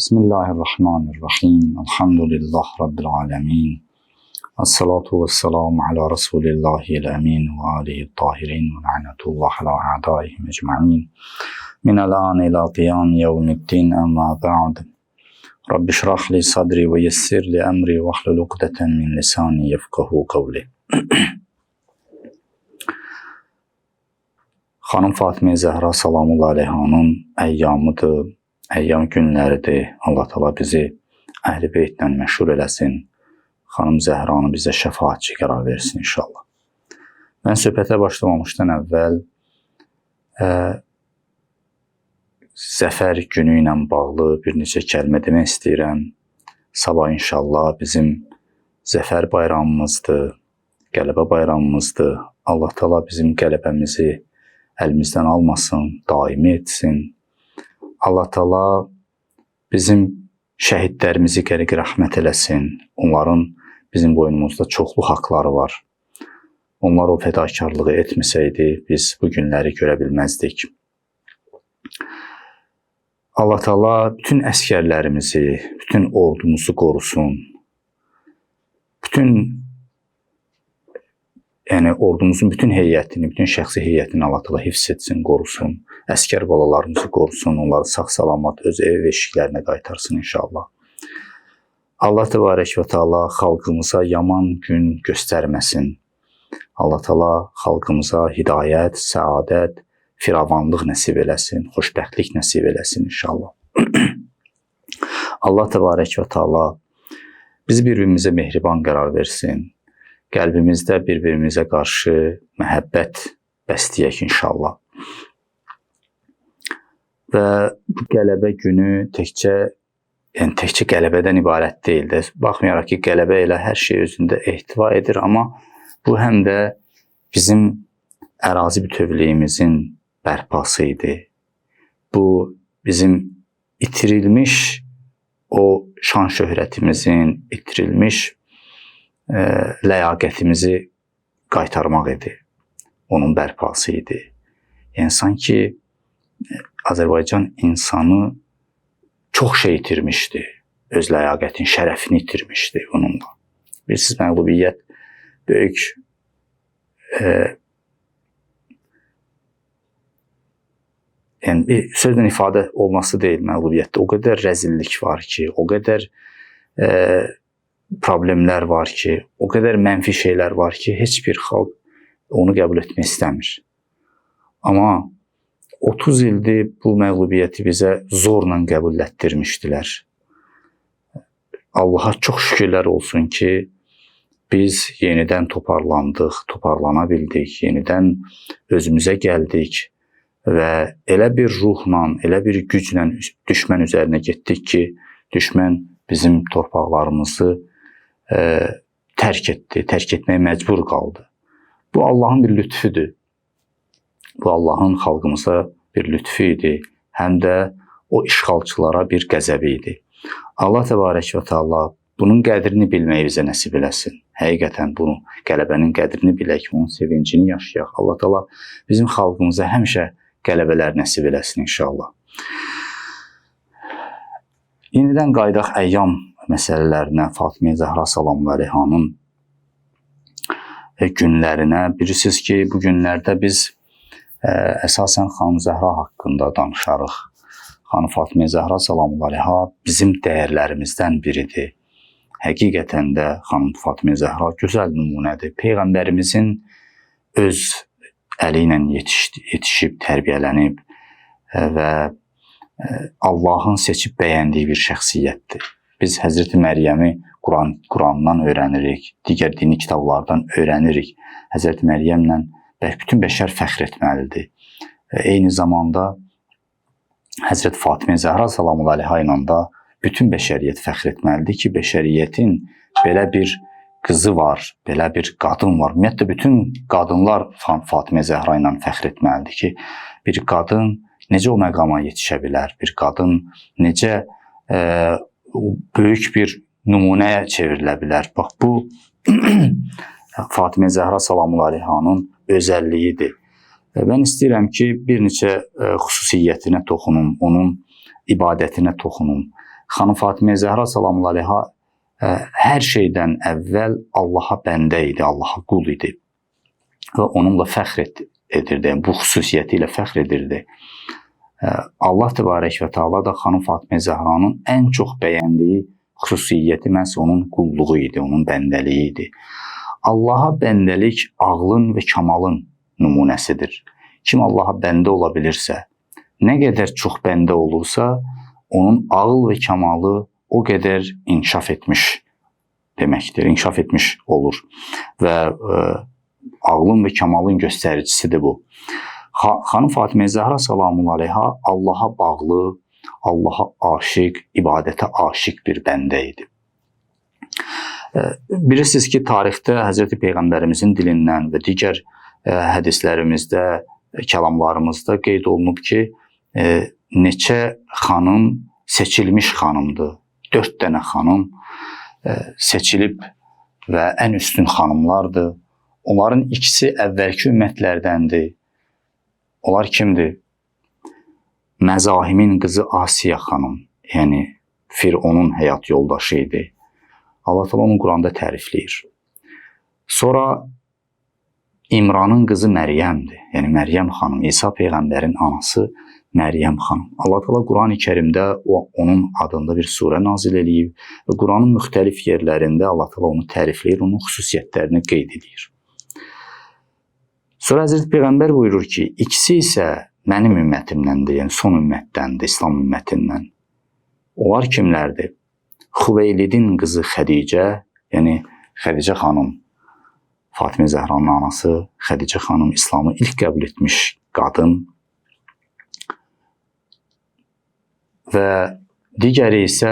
Bismillahirrahmanirrahim. Elhamdülillah Rabbil alemin. Esselatu vesselamu ala Resulillahil emin ve alihi tahirin ve la'netullah ala a'daihim ecma'in. Minel an ila qiyam yevmiddin amma ba'd. Rabbi şrah li sadri ve yessir li emri ve ahlul ukdeten min lisani yefkahu kavli. Xanım Fatimə Zəhra salamullah aleyhanın əyyamıdır, əyyam günləridir. Allah Teala bizi Əhl-i Beytlə məşhur eləsin. Xanım Zəhranı bizə şəfaatçi qərar versin inşallah. Mən söhbətə başlamamışdan əvvəl zəfər günü ilə bağlı bir neçə kəlmə demək istəyirəm. Sabah inşallah bizim zəfər bayramımızdır, qələbə bayramımızdır. Allah Teala bizim qələbəmizi əlimizdən almasın, daimi etsin. Allah Teala bizim şəhidlərimizi qərq rəhmət eləsin. Onların bizim boynumuzda çoxlu haqları var. Onlar o fədakarlığı etməsəydi, biz bu günləri görə bilməzdik. Allah Teala bütün əsgərlərimizi, bütün ordumuzu qorusun. Bütün ordumuzun bütün heyətini, bütün şəxsi heyətini Allah Teala hifz etsin, qorusun. Əskər balalarımızı qorusun, onları sağ-salamat öz ev və eşiklərinə qaytarsın inşallah. Allah Təbarək və Teala xalqımıza yaman gün göstərməsin. Allah Teala xalqımıza hidayət, səadət, firavanlıq nəsib eləsin, xoşbəxtlik nəsib eləsin inşallah. Allah Təbarək və Teala bizi bir-birimizə mehriban qərar versin. Qəlbimizdə bir-birimizə qarşı məhəbbət bəsləyək inşallah. Və bu qələbə günü təkcə qələbədən ibarət deyildi. Baxmayaraq ki, qələbə elə hər şey özündə ehtiva edir, amma bu həm də bizim ərazi bütövlüyümüzün bərpası idi. Bu bizim itirilmiş o şan şöhrətimizin, itirilmiş ləyaqətimizi qaytarmaq idi. Onun bərpası idi. Yəni sanki Azərbaycan insanı çox şey itirmişdi. Öz ləyaqətini, şərəfini itirmişdi onunla. Bilirsiniz, məğlubiyyət böyük yəni bir sözlə ifadə olması deyil məğlubiyyətdə. O qədər rəzillik var ki, o qədər problemlər var ki, o qədər mənfi şeylər var ki, heç bir xalq onu qəbul etmək istəmir. Amma 30 ildir bu məğlubiyyəti bizə zorla qəbul etdirmişdilər. Allaha çox şükürlər olsun ki, biz yenidən toparlandıq, toparlana bildik, yenidən özümüzə gəldik və elə bir ruhla, elə bir güclə düşmən üzərinə getdik ki, düşmən bizim torpaqlarımızı tərk etdi, tərk etməyə məcbur qaldı. Bu Allahın bir lütfüdür. Bu Allahın xalqımıza bir lütfü idi, həm də o işğalçılara bir qəzəbi idi. Allah Təbarək və Teala bunun qədrini bilməyi bizə nəsib eləsin. Həqiqətən bunu, qələbənin qədrini bilək, onun sevincini yaşayaq. Allah Teala bizim xalqımıza həmişə qələbələr nəsib eləsin inşallah. Yenidən qayıdaq əyyam məsələlərinə, Fatimə Zəhra salamullah aleyhanın günlərinə. Bilirsiniz ki, bu günlərdə biz əsasən Xanım Zəhra haqqında danışarıq. Xanım Fatimə Zəhra salamullah aleyha bizim dəyərlərimizdən biridir. Həqiqətən də Xanım Fatimə Zəhra gözəl nümunədir. Peyğəmbərimizin öz əli ilə yetişib, tərbiyələnib və Allahın seçib bəyəndiyi bir şəxsiyyətdir. Biz Həzrəti Məryəmi Qurandan öyrənirik, digər dini kitablardan öyrənirik. Həzrəti Məryəmlə bütün bəşər fəxr etməlidir. Eyni zamanda Həzrəti Fatimə Zəhra salamullah aleyha ilə də bütün bəşəriyyət fəxr etməlidir ki, bəşəriyyətin belə bir qızı var, belə bir qadın var. Ümumiyyətlə, bütün qadınlar Fatimə Zəhra ilə fəxr etməlidir ki, bir qadın necə o məqama yetişə bilər, bir qadın necə böyük bir nümunəyə çevrilə bilər. Bax, bu Fatimə Zəhra salamullah aleyhanın özəlliyidir. Mən istəyirəm ki, bir neçə xüsusiyyətinə toxunum, onun ibadətinə toxunum. Xanım Fatimə Zəhra salamullah əleyha hər şeydən əvvəl Allaha bəndə idi, Allaha qul idi və onunla fəxr edirdi, yəni bu xüsusiyyəti ilə fəxr edirdi. Allah Təbarək və Teala da Xanım Fatimə Zəhranın ən çox bəyəndiyi xüsusiyyəti məhz onun qulluğu idi, onun bəndəliyi idi. Allaha bəndəlik ağlın və kamalın nümunəsidir. Kim Allaha bəndə ola bilirsə, nə qədər çox bəndə olursa, onun ağıl və kamalı o qədər inkişaf etmiş deməkdir, inkişaf etmiş olur və ağlın və kamalın göstəricisidir bu. Xanım Fatimə Zəhra salamullah əleyha Allaha bağlı, Allaha aşiq, ibadətə aşiq bir bəndə idi. Bilirsiniz ki, tarixdə Həzrəti Peyğəmbərimizin dilindən və digər hədislərimizdə, kəlamlarımızda qeyd olunub ki, neçə xanım seçilmiş xanımdır. 4 dənə xanım seçilib və ən üstün xanımlardır. Onların ikisi əvvəlki ümmətlərdəndir. Onlar kimdir? Məzahimin qızı Asiya xanım, yəni Fironun həyat yoldaşı idi. Allah Teala onu Quranda tərifləyir. Sonra İmranın qızı Məryəmdir. Yəni Məryəm xanım, İsa peyğəmbərin anası Məryəm xanım. Allah Teala Qurani Kərimdə onun adında bir surə nazil eləyib və Quranın müxtəlif yerlərində Allah Teala onu tərifləyir, onun xüsusiyyətlərini qeyd edir. Sonra Həzrəti Peyğəmbər buyurur ki, ikisi isə mənim ümmətimdəndir, yəni son ümmətdəndir, İslam ümmətindən. Onlar kimlərdir? Xüveylidin qızı Xədicə, yəni Xədicə xanım, Fatimə Zəhranın anası Xədicə xanım İslamı ilk qəbul etmiş qadın və digəri isə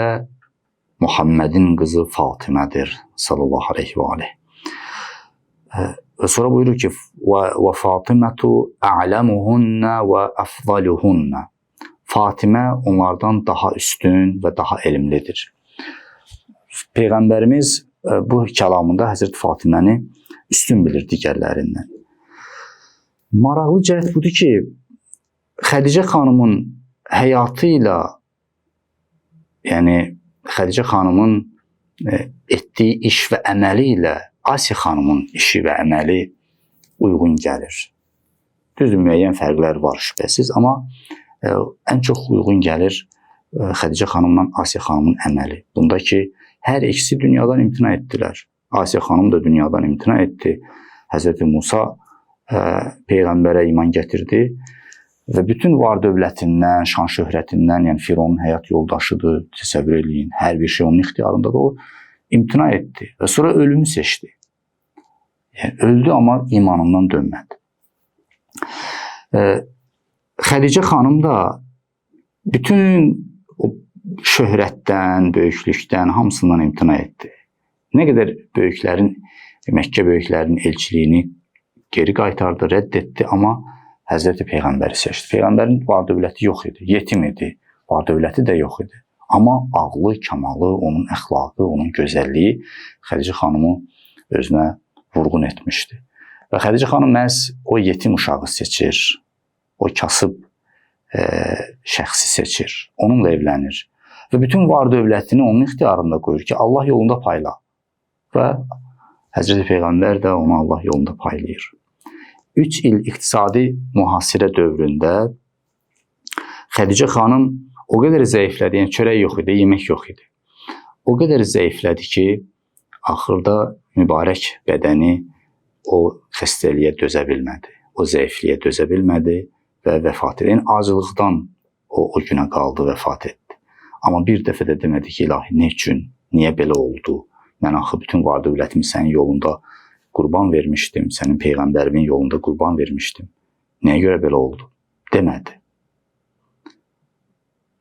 Muhammedin qızı Fatimədir, sallallahu aleyhi və aleyh. Və sonra buyurur ki, və Fatimətu a'ləmuhunna və əfdaluhunna. Fatimə onlardan daha üstün və daha elmlidir. Peyğəmbərimiz bu kəlamında Həzrət Fatiməni üstün bilir digərlərindən. Maraqlı cəhət budur ki, Xədicə xanımın həyatı ilə, yəni Xədicə xanımın etdiyi iş və əməli ilə Asiya xanımın işi və əməli uyğun gəlir. Düzdür, müəyyən fərqlər var şübhəsiz, amma ən çox uyğun gəlir Xədicə xanımla Asiya xanımın əməli. Bunda ki, hər ikisi dünyadan imtina etdilər. Asiya xanım da dünyadan imtina etdi. Həzrəti Musa peyğəmbərə iman gətirdi və bütün var dövlətindən, şan şöhrətindən, yəni Fironun həyat yoldaşıdır, təsəvvür eləyin, hər bir şey onun ixtiyarındadır, o imtina etdi və sonra ölümü seçdi. Yəni, öldü, amma imanından dönmədi. Xədicə xanım da bütün o şöhrətdən, böyüklükdən, hamısından imtina etdi. Nə qədər böyüklərin, Məkkə böyüklərinin elçiliyini geri qaytardı, rədd etdi, amma Həzrəti Peyğəmbəri seçdi. Peyğəmbərin var dövləti yox idi, yetim idi, var dövləti də yox idi. Amma ağlı, kamalı, onun əxlaqı, onun gözəlliyi Xədicə xanımı özünə vurğun etmişdi. Və Xədicə xanım məhz o yetim uşağı seçir, o kasıb şəxsi seçir, onunla evlənir və bütün var dövlətini onun ixtiyarında qoyur ki, Allah yolunda payla. Və Həzrəti Peyğəmbər də onu Allah yolunda paylayır. 3 il iqtisadi mühasirə dövründə Xədicə xanım o qədər zəiflədi, yəni çörək yox idi, yemək yox idi. O qədər zəiflədi ki, axırda mübarək bədəni o xəstəliyə dözə bilmədi, o zəifliyə dözə bilmədi və vəfat etdi. Yəni aclıqdan o günə qaldı, vəfat etdi. Amma bir dəfə də demədi ki, ilahi, nə üçün, niyə belə oldu? Mən axı bütün var dövlətimi sənin yolunda qurban vermişdim, sənin peyğəmbərimin yolunda qurban vermişdim. Nəyə görə belə oldu? Demədi.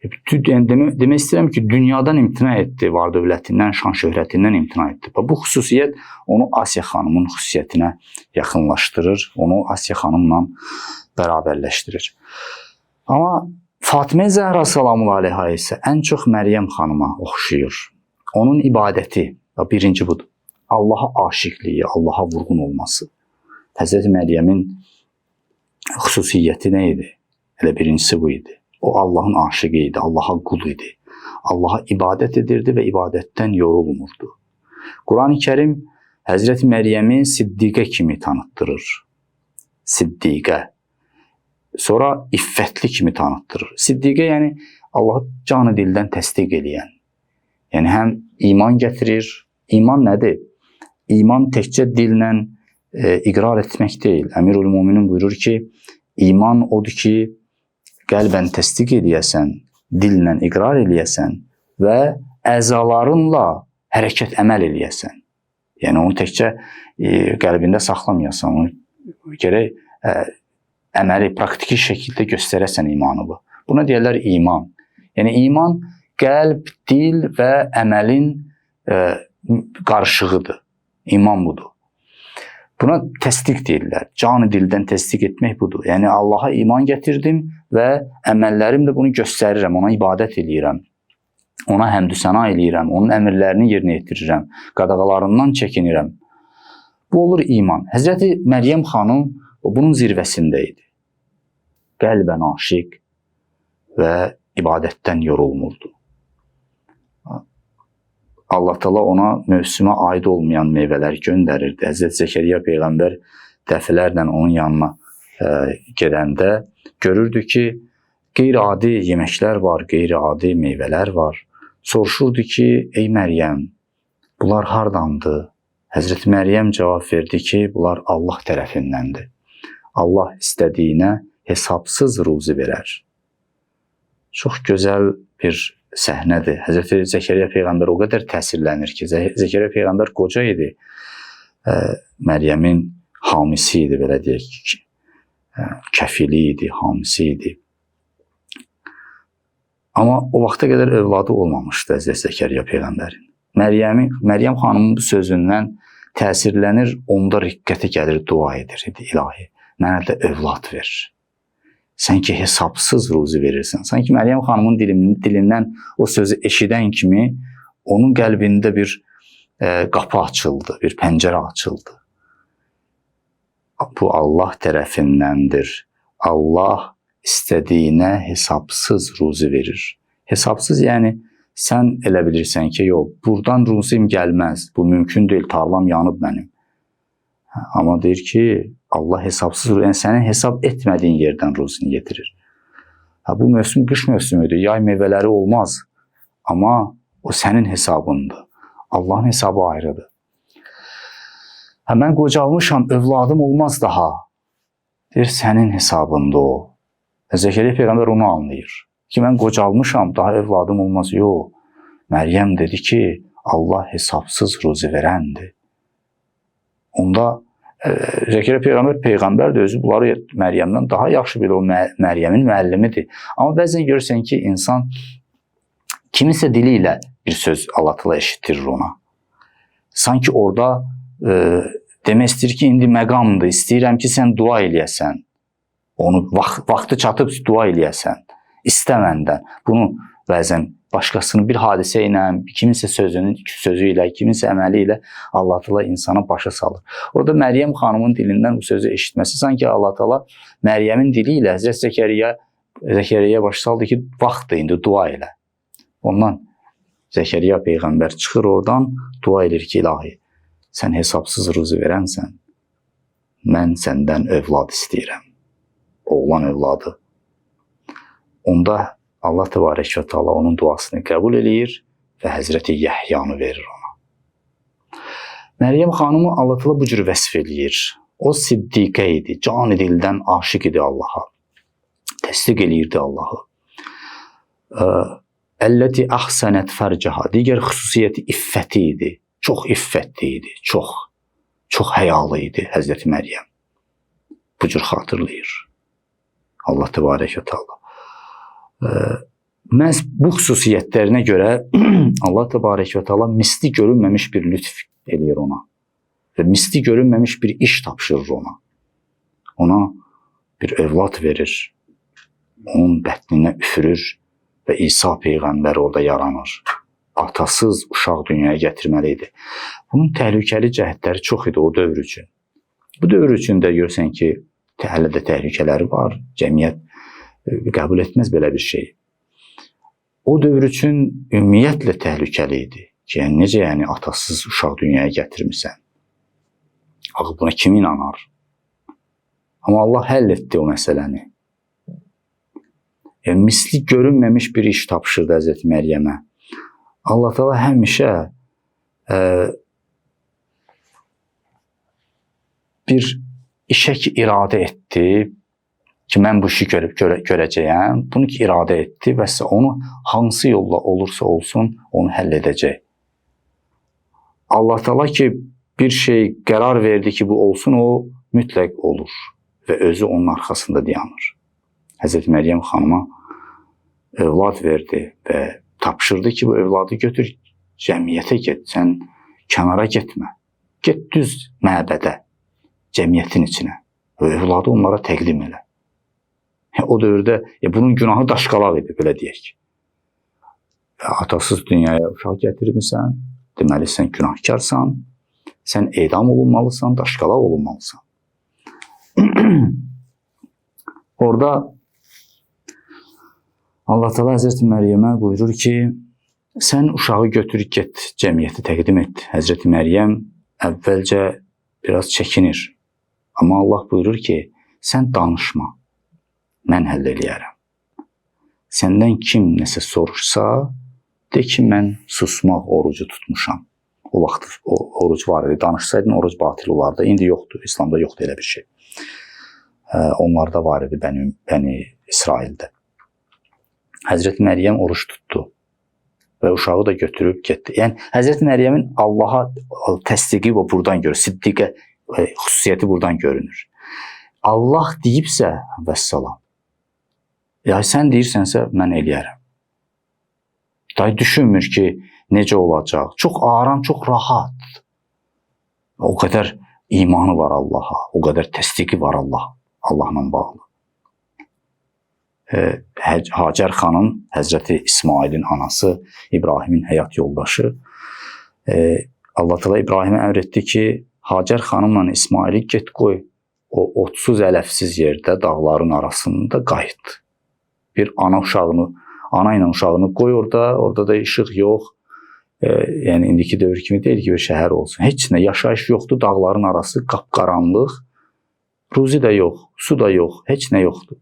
Yəni, demək istəyirəm ki, dünyadan imtina etdi, var dövlətindən, şan şöhrətindən imtina etdi. Bu xüsusiyyət onu Asiya xanımın xüsusiyyətinə yaxınlaşdırır, onu Asiya xanımla bərabərləşdirir. Amma Fatimə Zəhra salamullah əleyha isə ən çox Məryəm xanıma oxşayır. Onun ibadəti, birinci budur, Allaha aşiqliyi, Allaha vurğun olması. Həzrəti Məryəmin xüsusiyyəti nə idi? Elə birincisi bu idi. O Allahın aşiqi idi, Allaha qul idi. Allaha ibadət edirdi və ibadətdən yorulmurdu. Quran-ı Kərim Həzrəti Məryəmi Siddiqə kimi tanıtdırır. Siddiqə. Sonra iffətli kimi tanıtdırır. Siddiqə yəni Allahı canı dildən təsdiq eləyən. Yəni həm iman gətirir. İman nədir? İman təkcə dillə iqrar etmək deyil. Əmirül Müminin buyurur ki, iman odur ki, qəlbən təsdiq eləyəsən, dillə iqrar eləyəsən və əzalarınla hərəkət, əməl eləyəsən. Yəni onu təkcə qəlbində saxlamayasan, onu gərək əməli, praktiki şəkildə göstərəsən imanını. Buna deyirlər iman. Yəni iman qəlb, dil və əməlin qarışığıdır. İman budur. Buna təsdiq deyirlər. Canı dildən təsdiq etmək budur. Yəni Allaha iman gətirdim və əməllərimlə bunu göstərirəm, ona ibadət eləyirəm. Ona həmdü səna eləyirəm, onun əmrlərini yerinə yetirirəm, qadağalarından çəkinirəm. Bu olur iman. Həzrəti Məryəm xanım bunun zirvəsində idi. Qəlbən aşiq və ibadətdən yorulmurdu. Allah Teala ona mövsümə aid olmayan meyvələr göndərirdi. Həzrəti Zəkəriyya peyğəmbər dəfələrlə onun yanına gedəndə görürdü ki, qeyri-adi yeməklər var, qeyri-adi meyvələr var. Soruşurdu ki, ey Məryəm, bunlar hardandır? Həzrəti Məryəm cavab verdi ki, bunlar Allah tərəfindəndir. Allah istədiyinə hesabsız ruzi verər. Çox gözəl bir səhnədir. Həzrəti Zəkəriyya peyğəmbər o qədər təsirlənir ki, Zəkəriyya peyğəmbər qoca idi. Məryəmin hamisi idi, belə deyək ki, kəfili idi, hamisi idi. Amma o vaxta qədər övladı olmamışdı Həzrəti Zəkəriyya peyğəmbərin. Məryəm xanımın bu sözündən təsirlənir, onda riqqəti gəlir, dua edir. İlahi, mənə də övlad ver. Sən ki hesabsız ruzi verirsən. Sanki Məryəm xanımın dilindən o sözü eşidən kimi onun qəlbində bir qapı açıldı, bir pəncərə açıldı. Bu Allah tərəfindəndir. Allah istədiyinə hesabsız ruzi verir. Hesabsız yəni sən elə bilirsən ki, yox, buradan ruzim gəlməz, bu mümkün deyil, tarlam yanıb mənim. Amma deyir ki, Allah hesabsız, yəni sənin hesab etmədiyin yerdən ruzini getirir. Bu mövsüm qış mövsümüdür, yay meyvələri olmaz. Amma o sənin hesabındır. Allahın hesabı ayrıdır. Mən qocalmışam, övladım olmaz daha. Deyir, sənin hesabında o. Zəkəriyya peyğəmbər onu anlayır. Ki, mən qocalmışam, daha övladım olmaz. Yox, Məryəm dedi ki, Allah hesabsız ruzi verəndir. Onda Zəkəriyya peyğəmbər peyğəmbər də özü bunları Məryəmdən daha yaxşı bilir. O Məryəmin müəllimidir. Amma bəzən görürsən ki, insan kiminsə dili ilə bir söz Allah Teala eşitdirir ona. Sanki orada demək istəyir ki, indi məqamdır, istəyirəm ki, sən dua eləyəsən. Onu vaxtı çatıb dua eləyəsən. İstə məndən. Bunu bəzən başqasını bir hadisə ilə, kiminsə sözü ilə, kiminsə əməli ilə Allah Teala insana başa salır. Orada Məryəm xanımın dilindən bu sözü eşitməsi sanki Allah Teala Məryəmin dili ilə Həzrət Zəkəriyaya başa saldı ki, vaxtdır indi dua elə. Ondan Zəkəriyya peyğəmbər çıxır oradan, dua edir ki, ilahi, sən hesabsız ruzi verənsən, mən səndən övlad istəyirəm. Oğlan övladı. Onda Allah Təbarək və Teala onun duasını qəbul eləyir və Həzrəti Yəhyanı verir ona. Məryəm xanımı Allah Teala bu cür vəsf eləyir. O siddiqə idi, can dildən aşiq idi Allaha. Təsdiq eləyirdi Allahı. Əlləti əhsənət fərcəha. Digər xüsusiyyəti iffəti idi. Çox iffətli idi, çox həyalı idi Həzrəti Məryəm. Bu cür xatırlayır Allah Təbarək və Teala. Məhz bu xüsusiyyətlərinə görə Allah Təbarək və Teala misli görünməmiş bir lütf eləyir ona və misli görünməmiş bir iş tapşırır ona. Ona bir övlad verir, onun bətninə üfürür və İsa Peyğəmbər orada yaranır. Atasız uşaq dünyaya gətirməli idi. Bunun təhlükəli cəhətləri çox idi o dövr üçün. Bu dövr üçün də görsən ki, hələ də təhlükələri var. Cəmiyyət qəbul etməz belə bir şey. O dövr üçün ümumiyyətlə təhlükəli idi ki, yəni necə yəni atasız uşaq dünyaya gətirmisən? Axı buna kim inanar? Amma Allah həll etdi o məsələni. Yəni, misli görünməmiş bir iş tapşırdı Həzrəti Məryəmə. Allah Teala həmişə bir işə ki iradə etdi, ki mən bu işi görəcəyəm, bunu ki iradə etdi və onu hansı yolla olursa olsun onu həll edəcək. Allah Teala ki bir şey qərar verdi ki bu olsun, o mütləq olur və özü onun arxasında dayanır. Həzrəti Məryəm xanıma övlad verdi və tapşırdı ki bu övladı götür, cəmiyyətə get, sən kənara getmə. Get düz məbədə, cəmiyyətin içinə və övladı onlara təqdim elə. O dövrdə bunun günahı daşqalaq idi, belə deyək. Atasız dünyaya uşaq gətirmisən, deməli sən günahkarsan, sən edam olunmalısan, daşqalaq olunmalısan. Orada Allah Teala Həzrəti Məryəmə buyurur ki, sən uşağı götür, get, cəmiyyətə təqdim et. Həzrəti Məryəm əvvəlcə biraz çəkinir. Amma Allah buyurur ki, sən danışma, mən həll eləyərəm. Səndən kim nəsə soruşsa, de ki, mən susmaq orucu tutmuşam. O vaxt o oruc var idi. Danışsaydın oruc batil olardı. İndi yoxdur. İslamda yoxdur elə bir şey. Onlarda var idi Bəni İsraildə. Həzrəti Məryəm oruç tutdu və uşağı da götürüb getdi. Yəni Həzrəti Məryəmin Allaha təsdiqi buradan görünür. Siddiqə xüsusiyyəti buradan görünür. Allah deyibsə, vəssalam. Ya sən deyirsənsə, mən eləyərəm. Day düşünmür ki, necə olacaq. Çox aram, çox rahat. O qədər imanı var Allaha, o qədər təsdiqi var Allahla bağlı. Hacər xanım, Həzrəti İsmailin anası, İbrahimin həyat yoldaşı. Allah Teala İbrahimə əmr etdi ki, Hacər xanımla İsmaili get qoy o otsuz ələfsiz yerdə dağların arasında qayıt. Bir ana uşağını, ana ilə uşağını qoy orada, orada da işıq yox. Yəni indiki dövr kimi deyil ki, bir şəhər olsun. Heç nə, yaşayış yoxdur, dağların arası qapqaranlıq. Ruzi də yox, su da yox, heç nə yoxdur.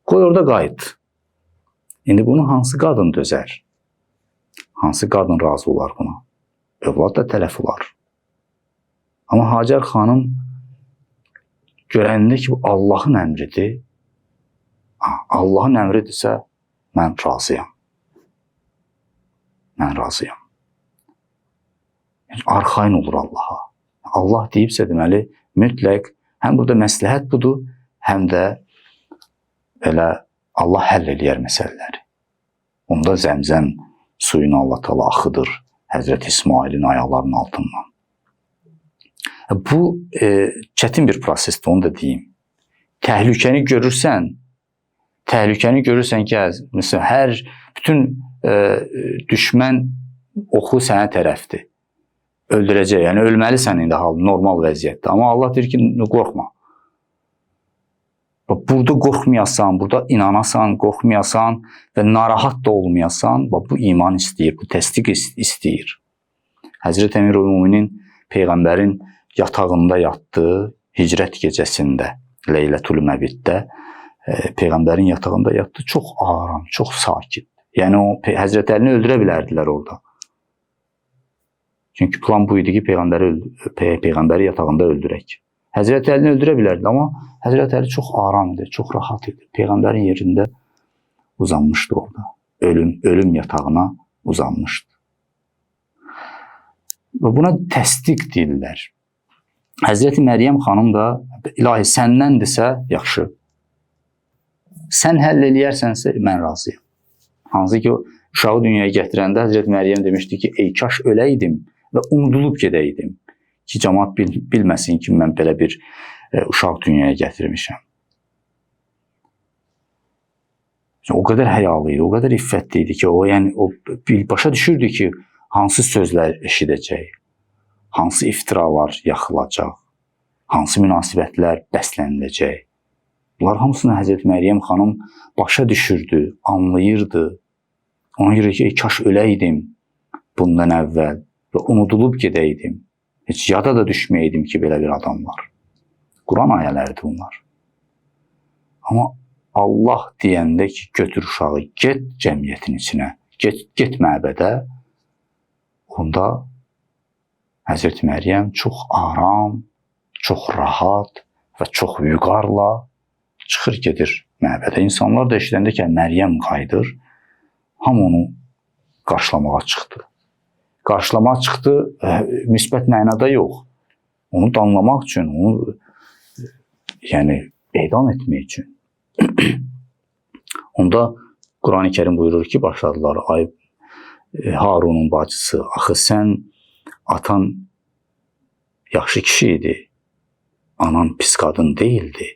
Qoy orada qayıt. İndi bunu hansı qadın dözər? Hansı qadın razı olar buna? Övlad da tələf olar. Amma Hacər xanım görəndə ki, bu Allahın əmridir, Allahın əmridirsə, mən razıyam. Mən razıyam. Yəni, arxayın olur Allaha. Allah deyibsə, deməli, mütləq həm burada məsləhət budur, həm də elə Allah həll eləyər məsələləri. Onda zəmzəm suyunu Allah Teala axıdır Həzrəti İsmailin ayaqlarının altından. Bu çətin bir prosesdir, onu da deyim. Təhlükəni görürsən, ki, məsələn, hər bütün düşmən oxu sənə tərəfdir. Öldürəcək, yəni ölməlisən indi hal, normal vəziyyətdə. Amma Allah deyir ki, qorxma. Bax, burada qorxmayasan, burada inanasan, qorxmayasan və narahat da olmayasan, bax, bu iman istəyir, bu təsdiq istəyir. Həzrət Əmirül Müminin Peyğəmbərin yatağında yatdı, hicrət gecəsində, Leylətul Məbiddə Peyğəmbərin yatağında yatdı, çox aram, çox sakit. Yəni o Həzrət Əlini öldürə bilərdilər orada. Çünki plan bu idi ki, Peyğəmbəri yatağında öldürək. Həzrət Əlini öldürə bilərdilər, amma Həzrət Əli çox aram idi, çox rahat idi. Peyğəmbərin yerində uzanmışdı orada. Ölüm yatağına uzanmışdı. Və buna təsdiq deyirlər. Həzrəti Məryəm xanım da, ilahi səndəndirsə, yaxşı. Sən həll eləyərsənsə, mən razıyam. Hansı ki, o uşağı dünyaya gətirəndə Həzrəti Məryəm demişdi ki, ey kaş öləydim və unudulub gedəydim ki, cəmaat bilməsin ki, mən belə bir uşaq dünyaya gətirmişəm. O qədər həyalı idi, o qədər iffətli idi ki, o, yəni, o başa düşürdü ki, hansı sözlər eşidəcək, hansı iftiralar yaxılacaq, hansı münasibətlər bəsləniləcək. Bunlar hamısını Həzrət Məryəm xanım başa düşürdü, anlayırdı. Ona görə ki, kaş öləydim bundan əvvəl və unudulub gedəydim. Heç yada da düşməyəydim ki, belə bir adam var. Quran ayələridir bunlar. Amma Allah deyəndə ki, götür uşağı, get cəmiyyətin içinə, get məbədə, onda Həzrət Məryəm çox aram, çox rahat və çox vüqarla çıxır, gedir məbədə. İnsanlar da eşidəndə ki, Məryəm qayıdır, hamı onu qarşılamağa çıxdı. Qarşılamağa çıxdı müsbət mənada yox. Onu danlamaq üçün, onu yəni edam etmək üçün. Onda Qurani Kərim buyurur ki, başladılar, ay Harunun bacısı, axı sən atan yaxşı kişi idi, anan pis qadın değildi,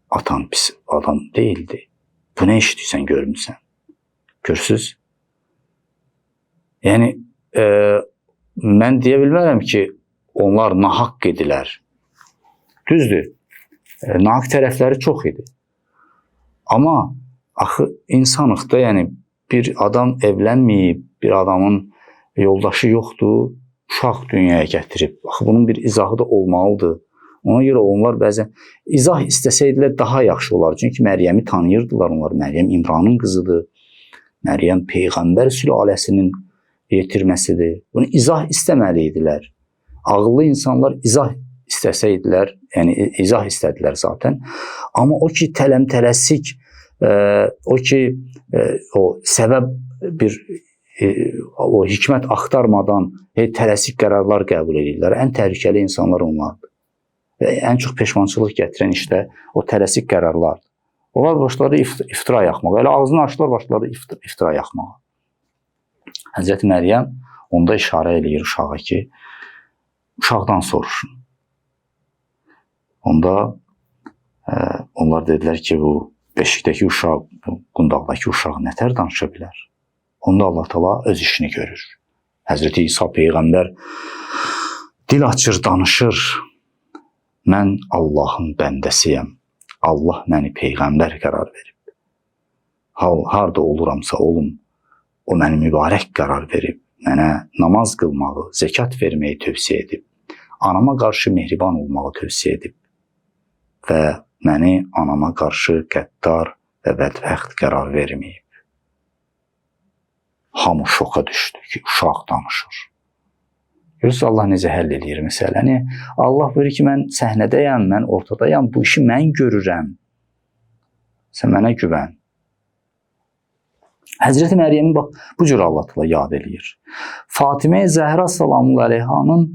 atan pis adam değildi. Bu nə işdir sən görmüsən? Görürsüz? Yəni, mən deyə bilmərəm ki, onlar nahaqq idilər. Düzdür, nahaq tərəfləri çox idi. Amma axı insanıq da, yəni bir adam evlənməyib, bir adamın yoldaşı yoxdur, uşaq dünyaya gətirib. Axı bunun bir izahı da olmalıdır. Ona görə onlar bəzən izah istəsəydilər daha yaxşı olar. Çünki Məryəmi tanıyırdılar onlar. Məryəm İmranın qızıdır. Məryəm Peyğəmbər sülaləsinin yetirməsidir. Bunu izah istəməli idilər. Ağıllı insanlar izah istəsəydilər, yəni izah istədilər zaten. Amma o ki tələm-tələsik, o ki o səbəb bir o hikmət axtarmadan tələsik qərarlar qəbul edirlər. Ən təhlükəli insanlar onlardır. Və ən çox peşmançılıq gətirən işdə o tələsik qərarlardır. Onlar başladı iftira yaxmağa. Elə ağzını açdılar, başladı iftira yaxmağa. Həzrəti Məryəm onda işarə eləyir uşağa ki, uşaqdan soruşun. Onda onlar dedilər ki, bu beşikdəki uşaq, bu qundaqdakı uşaq nətər danışa bilər? Onda Allah Teala öz işini görür. Həzrəti İsa Peyğəmbər dil açır, danışır. Mən Allahın bəndəsiyəm. Allah məni Peyğəmbər qərar verib. Harda oluramsa olum, o məni mübarək qərar verib. Mənə namaz qılmağı, zəkat verməyi tövsiyə edib. Anama qarşı mehriban olmağı tövsiyə edib. Və məni anama qarşı qəddar və bədbəxt qərar verməyib. Hamı şoka düşdü ki, uşaq danışır. Görürsünüz, Allah necə həll eləyir məsələni. Allah buyurur ki, mən səhnədəyəm, mən ortadayam, bu işi mən görürəm. Sən mənə güvən. Həzrəti Məryəmi bax, bu cür Allah Teala yad eləyir. Fatimə Zəhra salamlı əleyhanın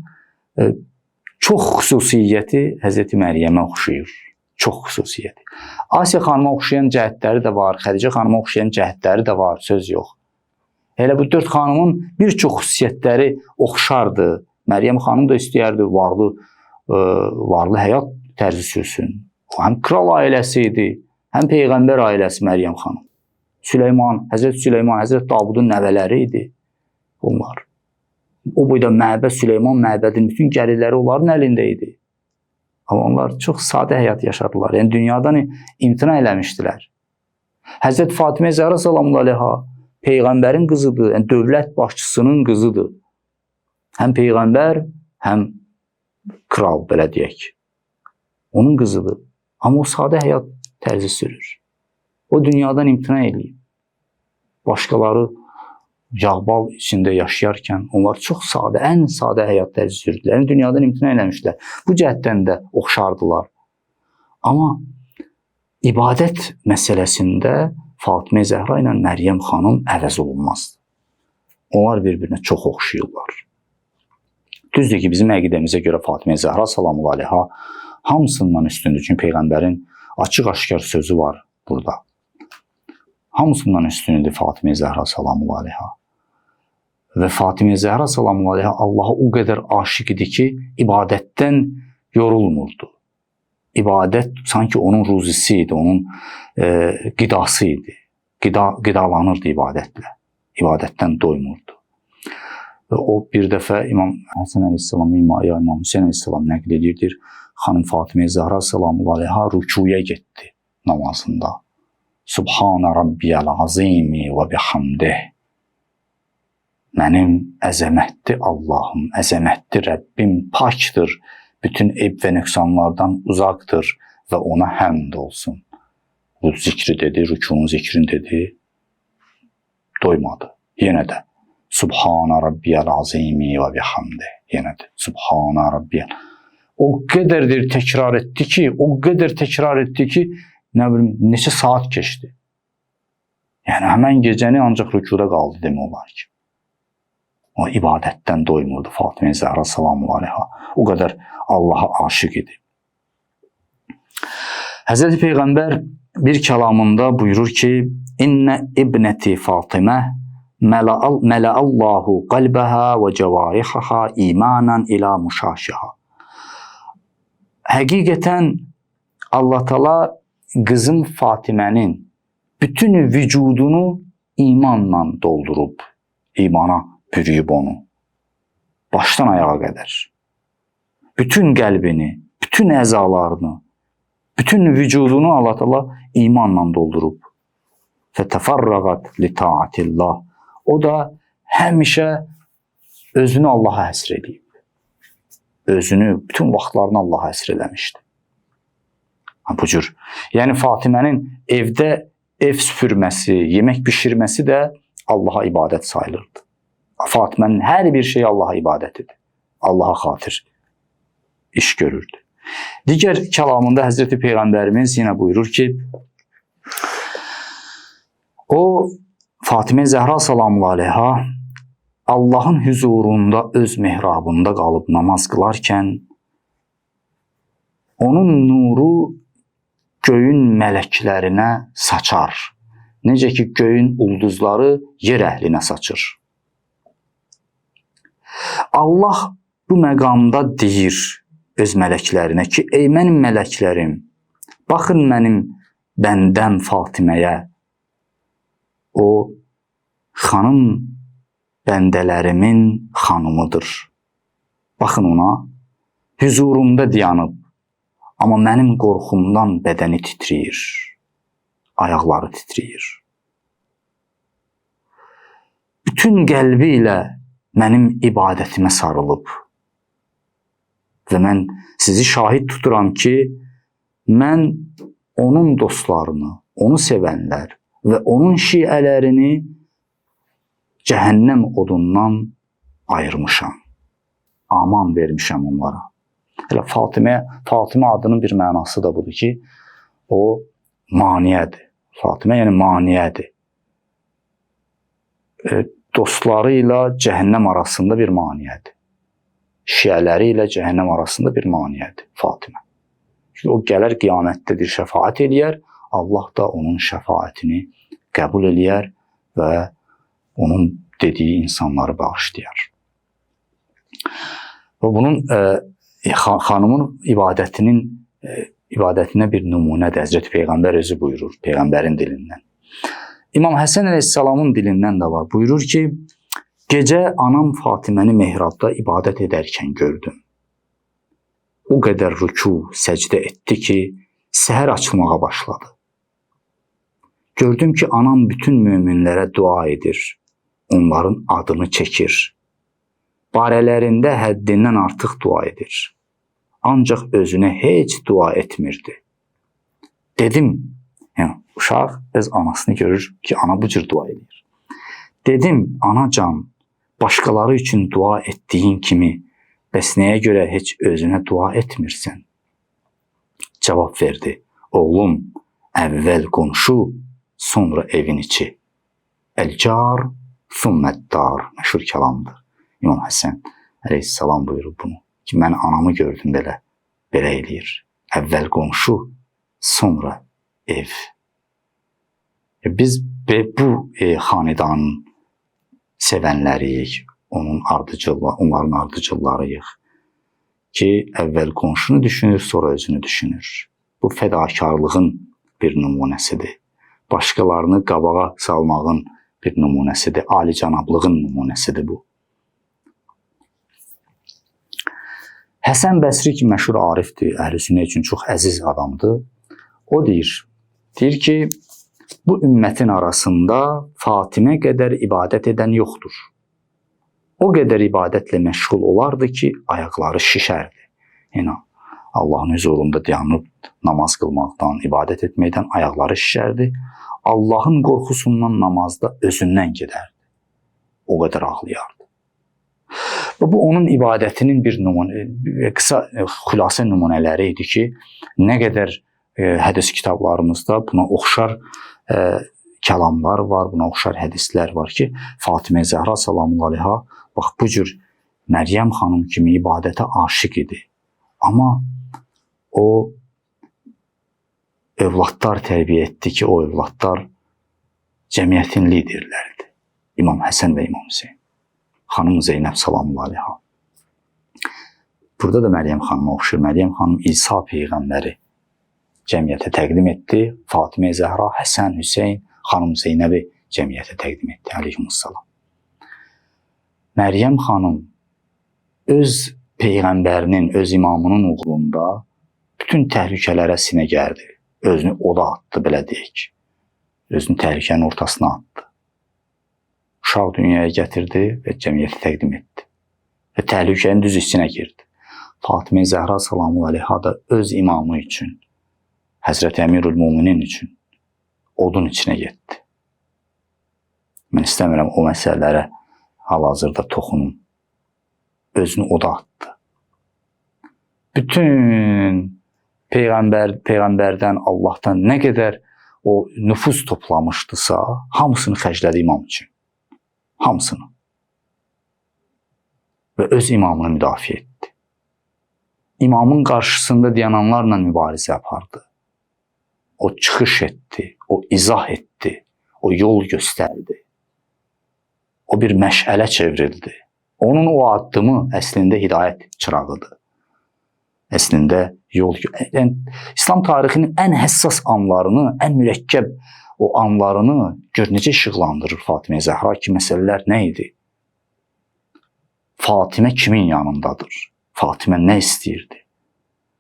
çox xüsusiyyəti Həzrəti Məryəmə oxşayır. Çox xüsusiyyəti. Asiya xanıma oxşayan cəhətləri də var, Xədicə xanıma oxşayan cəhətləri də var, söz yox. Elə bu dörd xanımın bir çox xüsusiyyətləri oxşardı. Məryəm xanım da istəyərdi varlı həyat tərzi sürsün. O həm kral ailəsi idi, həm peyğəmbər ailəsi Məryəm xanım. Süleyman, Həzrət Süleyman, Həzrət Davudun nəvələri idi bunlar. O boyda məbəd, Süleyman məbədinin bütün gəlirləri onların əlində idi. Amma onlar çox sadə həyat yaşadılar. Yəni dünyadan imtina eləmişdilər. Həzrət Fatimə Zəhra salamlı əleyha Peyğəmbərin qızıdır, yəni dövlət başçısının qızıdır. Həm peyğəmbər, həm kral, belə deyək. Onun qızıdır. Amma o sadə həyat tərzi sürür. O dünyadan imtina eləyib. Başqaları yağbal içində yaşayarkən onlar çox sadə, ən sadə həyat tərzi sürdülər. Yəni dünyadan imtina eləmişlər. Bu cəhətdən də oxşardılar. Amma ibadət məsələsində Fatimə Zəhra ilə Məryəm xanım əvəz olunmazdı. Onlar bir-birinə çox oxşayırlar. Düzdür ki, bizim əqidəmizə görə Fatimə Zəhra salamlı əleyha hamısından üstündür. Çünki Peyğəmbərin açıq-aşkar sözü var burada. Hamısından üstündür Fatimə Zəhra salamlı əleyha. Və Fatimə Zəhra salamlı əleyha Allaha o qədər aşiq idi ki, ibadətdən yorulmurdu. İbadət sanki onun ruzisi idi, onun qidası idi. Qidalanırdı ibadətlə. İbadətdən doymurdu. O bir dəfə İmam Həsən əleyhissalam, ya İmam Hüseyn əleyhissalam nəql edirdir. Xanım Fatimə Zəhra salamullah aleyha rükuya getdi namazında. Subhana rabbiyəl azimi və bihamdih. Mənim əzəmətli Allahım, əzəmətli Rəbbim pakdır, bütün eyb və nöqsanlardan uzaqdır və ona həmd olsun. Bu zikri dedi, rükunun zikrini dedi, doymadı. Yenə də Subhana rabbiyəl azimi və bihamdih. Yenə də Subhana rabbiyəl. O qədərdir təkrar etdi ki, o qədər təkrar etdi ki, nə bilim neçə saat keçdi. Yəni həmən gecəni ancaq rükuda qaldı demək olar ki. O ibadətdən doymurdu Fatimə Zəhra salamullah aleyha. O qədər Allaha aşiq idi. Həzrəti Peyğəmbər bir kəlamında buyurur ki, İnnə ibnəti Fatimə məla'allahu qalbəha və cəvarihaha imanan ila muşaşiha. Həqiqətən Allah Teala qızım Fatimənin bütün vücudunu imanla doldurub, imana bürüyüb onu. Başdan ayağa qədər. Bütün qəlbini, bütün əzalarını, bütün vücudunu Allah Teala imanla doldurub. Fətəfarrağat li taatillah. O da həmişə özünü Allaha həsr eləyib. Özünü, bütün vaxtlarını Allaha həsr eləmişdi. Ha, bu cür. Yəni Fatimənin evdə ev süpürməsi, yemək bişirməsi də Allaha ibadət sayılırdı. Fatimənin hər bir şeyi Allaha ibadət idi. Allaha xatir iş görürdü. Digər kəlamında Həzrəti Peyğəmbərimiz yenə buyurur ki, o Fatimə Zəhra salamullah aleyha Allahın hüzurunda öz mehrabında qalıb namaz qılarkən onun nuru göyün mələklərinə saçar. Necə ki göyün ulduzları yer əhlinə saçır. Allah bu məqamda deyir öz mələklərinə ki, ey mənim mələklərim, baxın mənim bəndəm Fatiməyə. O xanım bəndələrimin xanımıdır. Baxın ona, hüzurumda dayanıb, amma mənim qorxumdan bədəni titrəyir, ayaqları titrəyir. Bütün qəlbi ilə mənim ibadətimə sarılıb. Və mən sizi şahid tuturam ki, mən onun dostlarını, onu sevənlər və onun şiələrini cəhənnəm odundan ayırmışam. Aman vermişəm onlara. Elə Fatimə adının bir mənası da budur ki, o maniyədir. Fatimə yəni maniyədir. Dostları ilə cəhənnəm arasında bir maniyədir. Şiələri ilə cəhənnəm arasında bir maniyədir Fatimə. Çünki o gələr qiyamətdə bir şəfaət eləyər, Allah da onun şəfaətini qəbul eləyər və onun dediyi insanları bağışlayar. Və bunun xanımın ibadətinə bir nümunədir. Həzrəti Peyğəmbər özü buyurur, Peyğəmbərin dilindən. İmam Həsən əleyhissalamın dilindən də var. Buyurur ki, gecə anam Fatiməni mehrabda ibadət edərkən gördüm. O qədər rükû, səcdə etdi ki, səhər açılmağa başladı. Gördüm ki, anam bütün möminlərə dua edir, onların adını çəkir. Barələrində həddindən artıq dua edir. Ancaq özünə heç dua etmirdi. Dedim, yəni uşaq öz anasını görür ki, ana bu cür dua edir. Dedim, anacan, başqaları üçün dua etdiyin kimi, bəs nəyə görə heç özünə dua etmirsən? Cavab verdi, oğlum, əvvəl qonşu, sonra evin içi. Əl-car, thumməd-dar, məşhur kəlamdır. İmam Həsən əleyhissalam buyurur bunu ki, mən anamı gördüm belə eləyir. Əvvəl qonşu, sonra ev. Biz bu xanedanın sevənləriyik, onun onların ardıcıllarıyıq ki, əvvəl qonşunu düşünür, sonra özünü düşünür. Bu fədakarlığın bir nümunəsidir. Başqalarını qabağa salmağın bir nümunəsidir. Alicənablığın nümunəsidir bu. Həsən Bəsri ki, məşhur arifdir, əhl-i sünnə üçün çox əziz adamdır. O deyir ki, bu ümmətin arasında Fatimə qədər ibadət edən yoxdur. O qədər ibadətlə məşğul olardı ki, ayaqları şişərdi. Yəni, Allahın hüzurunda dayanıb namaz qılmaqdan, ibadət etməkdən ayaqları şişərdi. Allahın qorxusundan namazda özündən gedərdi. O qədər ağlayardı. Və bu onun ibadətinin bir nümunə, qısa xülasə nümunələri idi ki, nə qədər hədis kitablarımızda buna oxşar kəlamlar var, buna oxşar hədislər var ki, Fatimə Zəhra salamullah əleyha bax bu cür Məryəm xanım kimi ibadətə aşiq idi. Amma o övladlar tərbiyə etdi ki, o övladlar cəmiyyətin liderləridir. İmam Həsən və İmam Hüseyn. Xanım Zeynəb salamullah əleyha. Burada da Məryəm xanıma oxşur. Məryəm xanım İsa peyğəmbəri cəmiyyətə təqdim etdi. Fatimə Zəhra, Həsən, Hüseyn, xanım Zeynəbi cəmiyyətə təqdim etdi. Əleyhissalam. Məryəm xanım öz peyğəmbərinin, öz imamının uğrunda bütün təhlükələrə sinə gərdi. Özünü oda atdı, belə deyək. Özünü təhlükənin ortasına atdı. Uşaq dünyaya gətirdi və cəmiyyətə təqdim etdi. Və təhlükənin düz içinə girdi. Fatimə Zəhra salamullah əleyha da öz imamı üçün, Həzrəti Əmirül Müminin üçün odun içinə getdi. Mən istəmirəm o məsələlərə hal-hazırda toxunum. Özünü oda atdı. Bütün peyğəmbərdən, Allahdan nə qədər o nüfuz toplamışdısa, hamısını xərclədi imam üçün. Hamısını. Və öz imamını müdafiə etdi. İmamın qarşısında dayananlarla mübarizə apardı. O çıxış etdi, o izah etdi, o yol göstərdi. O bir məşələ çevrildi. Onun o addımı əslində hidayət çırağıdır. Əslində yol, yəni, İslam tarixinin ən həssas anlarını, ən mürəkkəb o anlarını gör necə işıqlandırır Fatimə Zəhra ki, məsələlər nə idi? Fatimə kimin yanındadır? Fatimə nə istəyirdi?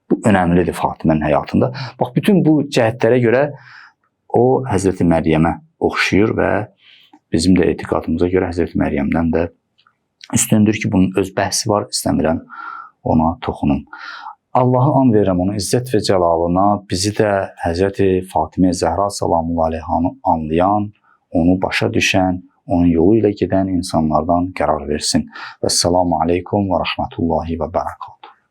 Bu önəmlidir Fatimənin həyatında. Bax, bütün bu cəhətlərə görə o Həzrəti Məryəmə oxşayır və bizim də etiqadımıza görə Həzrəti Məryəmdən də üstündür ki, bunun öz bəhsi var, istəmirəm ona toxunum. Allahı and verirəm onun izzət və cəlalına, bizi də Həzrəti Fatimə Zəhra salamullah əleyhanı anlayan, onu başa düşən, onun yolu ilə gedən insanlardan qərar versin. Vəssalamu aleykum və rəhmətullahi və bərəkatuhu.